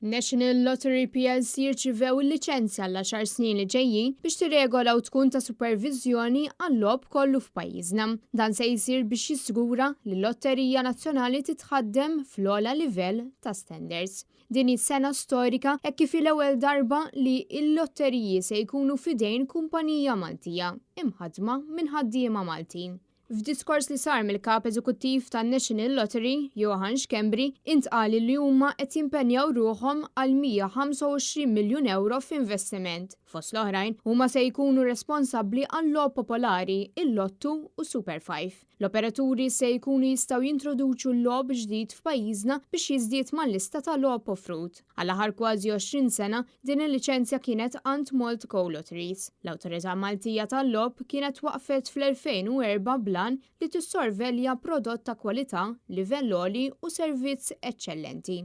National Lottery plc rċivew il-liċenzja għall-għaxar snin li ġejjin biex tirregola u tkun ta' superviżjoni għal-logħob kollu f'pajjiżna. Dan se jsir biex jiżgura li l-Lotterija Nazzjonali titħaddem fl-ogħla livell ta' standards. Din hi sena storika hekk kif hi l-ewwel darba li l-lotteriji se jkunu f'idejn kumpanija Maltija, imħaddma minn ħaddiema Maltin. F'diskors li sar mill-Kap Eżekuttiv tan-National Lottery, Johann Schembri, intqal li huma qed jimpenjaw ruħhom għal 125 miljun ewro f'investiment. Fost l-oħrajn, huma se jkunu responsabbli għal-logħob popolari, il-Lottu u Super Five. L-operaturi se jkunu jistgħu jintroduċu logħob ġdid f'pajjiżna biex jiżdied mal-lista ta' logħob offrut. Għall-aħħar kważi 20 sena, din il-liċenzja kienet għand Maltco Lotteries. L-Awtorità Maltija tal-Logħob kienet twaqqfet fl-2004 bl-għan li tissorvelja prodott ta' kwalità, livell għoli u servizz eċċellenti.